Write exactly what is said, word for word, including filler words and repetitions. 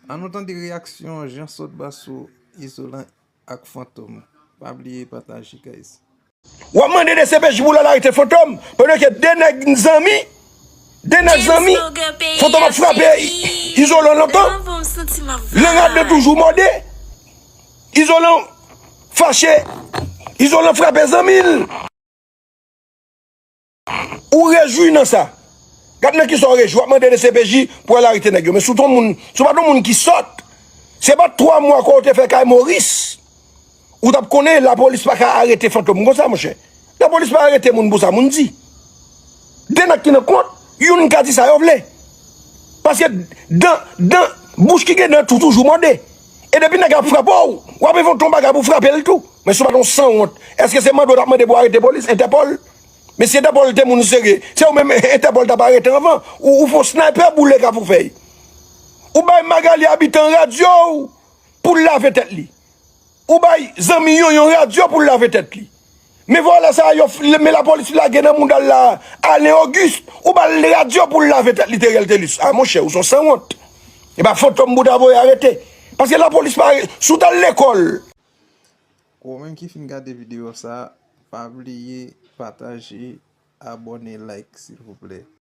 An nou tande reyaksyon Jean Sotba sou Izolan ak Fantom. Pa bliye pataje, guys. W ap mande D C P J pou l al arete Fantom, pandan ke de nèg zanmi, de nèg zanmi, Fantom ap frape Izolan lontan. Lang ladan toujou mòde. Izolan fache. Izolan frape zanmi l. Ou rejwi nan sa. Gad nan kisa w rejwi. W ap mande D C P J pou al arete nèg yo. Men si w t on moun, si w pa t on moun ki sòt, se pa t twa mwa ke w te fè kay Moris, ou t ap konnen lapolis pa ka arete Fantom konsa, monchè. Lapolis pa arete moun pou sa moun di. De nèg ki nan kont, youn ka di sa yo vle. Paske dan, dan, bouch ki gen dan tou toujou mòde. E depi nèg la ap frape w, w ap envante yon bagay pou frape l tou. Men si w pa t on sanwont, èske se mande w t ap mande pou arete polis, Entèpòl? Men si Entèpòl te moun serye, se ou menm Entèpòl t ap arete anvan. Ou, ou fè yon sniper boule kafou fèy. Ou bay Magalie Habitant radyo w pou l lave tèt li. Ou bay zanmi Yonyon radyo pou l lave tèt li. Men vòlè sa a, yo f- men lapolis lage nan mouda l la, Alain Auguste, ou ba l radyo pou l lave tèt li, Theriel Thelus. A monchè, ou se yon sanwont. E pa Fantom pou w ta voye arete. Paske lapolis pa, si w t al lekòl, Ou menm ki fin gade videyo sa, pa bliye pataje, abòne, like, silvouplè.